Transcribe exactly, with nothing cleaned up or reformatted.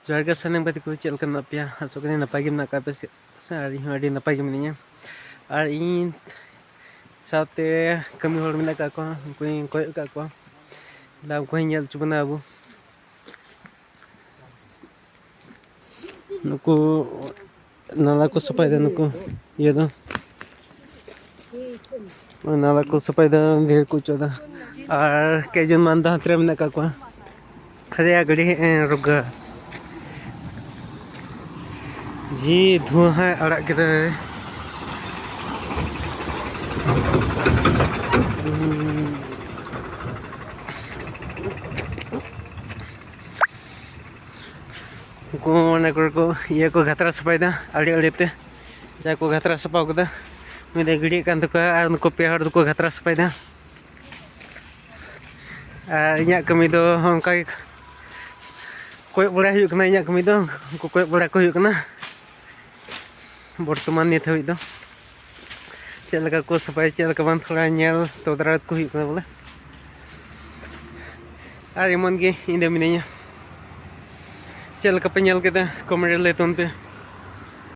ᱡᱚᱦᱟᱨ ᱜᱮ ᱥᱟᱱᱟᱢ ᱜᱟᱛᱮ ᱠᱚ, ᱪᱮᱫ ᱞᱮᱠᱟ ᱢᱮᱱᱟᱜ ᱯᱮᱭᱟ? ᱟᱥᱚᱜ ᱠᱟᱹᱱᱟᱹᱧ ᱱᱟᱯᱟᱭ ᱜᱮ ᱢᱮᱱᱟᱜ ᱟᱠᱟᱫ ᱯᱮᱭᱟ ᱥᱮ, ᱥᱮ ᱟᱨ ᱤᱧ ᱦᱚᱸ ᱟᱹᱰᱤ ᱱᱟᱯᱟᱭ ᱜᱮ ᱢᱤᱱᱟᱹᱧᱟ᱾ ᱟᱨ ᱤᱧ ᱥᱟᱶᱛᱮ ᱠᱟᱹᱢᱤ ᱦᱚᱲ ᱢᱮᱱᱟᱜ ᱟᱠᱟᱫ ᱠᱚᱣᱟ, ᱩᱱᱠᱩᱧ ᱠᱚᱭᱚᱜ ᱟᱠᱟᱫ ᱠᱚᱣᱟ᱾ ᱫᱟ ᱩᱱᱠᱩ ᱦᱚᱸᱧ ᱧᱮᱞ ᱦᱚᱪᱚ ᱵᱚᱱᱟ ᱟᱵᱚ᱾ ᱱᱩᱠᱩ ᱱᱟᱞᱟ ᱠᱚ ᱥᱟᱯᱷᱟᱭᱮᱫᱟ, ᱱᱩᱠᱩ ᱤᱭᱟᱹ ᱫᱚ ᱱᱟᱞᱟ ᱠᱚ ᱥᱟᱯᱷᱟᱭᱮᱫᱟ, ᱰᱷᱮᱨ ᱠᱚ ᱚᱪᱚᱜ ᱮᱫᱟ᱾ ᱟᱨ ᱠᱮᱡᱚᱱ ᱢᱟᱱ ᱫᱚ ᱦᱟᱱᱛᱮ ᱨᱮ ᱢᱮᱱᱟᱜ ᱟᱠᱟᱫ ᱠᱚᱣᱟ᱾ ᱦᱟᱭᱟ ᱜᱟᱹᱰᱤ ᱦᱮᱡ ᱮᱱ ᱨᱩᱜᱟ᱾ ᱡᱤ ᱫᱷᱩᱣᱟᱹ ᱦᱟᱭ ᱟᱲᱟᱜ ᱠᱮᱫᱟᱭ᱾ ᱩᱱᱠᱩ ᱚᱱᱟ ᱠᱚᱨᱮ ᱠᱚ ᱤᱭᱟᱹ ᱠᱚ ᱜᱷᱟᱛᱨᱟ ᱥᱟᱯᱷᱟᱭᱮᱫᱟ ᱟᱲᱮ ᱟᱲᱮ ᱛᱮ᱾ ᱡᱟᱦᱟᱸᱭ ᱠᱚ ᱜᱷᱟᱛᱨᱟ ᱥᱟᱯᱷᱟ ᱠᱟᱫᱟ, ᱩᱱᱤ ᱫᱚᱭ ᱜᱤᱰᱤᱭᱮᱫ ᱠᱟᱱ ᱛᱟᱠᱚᱣᱟ ᱟᱨ ᱱᱩᱠᱩ ᱯᱮ ᱦᱚᱲ ᱫᱚᱠᱚ ᱜᱷᱟᱛᱨᱟ ᱥᱟᱯᱷᱟᱭᱮᱫᱟ᱾ ᱟᱨ ᱤᱧᱟᱹᱜ ᱠᱟᱹᱢᱤ ᱫᱚ ᱚᱱᱠᱟ ᱜᱮ ᱠᱚᱭᱚᱜ ᱵᱟᱲᱟᱭ ᱦᱩᱭᱩᱜ ᱠᱟᱱᱟ, ᱤᱧᱟᱹᱜ ᱠᱟᱹᱢᱤ ᱫᱚ ᱩᱱᱠᱩ ᱠᱚᱭᱚᱜ ᱵᱟᱲᱟ ᱠᱚ ᱦᱩᱭᱩᱜ ᱠᱟᱱᱟ᱾ ᱵᱚᱨᱛᱚᱢᱟᱱ ᱱᱤᱛ ᱦᱟᱹᱵᱤᱡ ᱫᱚ ᱪᱮᱫ ᱞᱮᱠᱟ ᱠᱚ ᱥᱟᱯᱷᱟᱭᱟ, ᱪᱮᱫ ᱞᱮᱠᱟ ᱵᱟᱝ, ᱛᱷᱚᱲᱟ ᱧᱮᱞ ᱛᱚᱫᱟᱨᱚᱫ ᱠᱚ ᱦᱩᱭᱩᱜ ᱠᱟᱱᱟ ᱵᱚᱞᱮ᱾ ᱟᱨ ᱮᱢᱚᱱ ᱜᱮ ᱤᱧ ᱫᱚ ᱢᱤᱱᱟᱹᱧᱟ᱾ ᱪᱮᱫ ᱞᱮᱠᱟ ᱯᱮ ᱧᱮᱞ ᱠᱮᱫᱟ, comment ᱨᱮ ᱞᱟᱹᱭ ᱛᱟᱵᱚᱱ ᱯᱮ᱾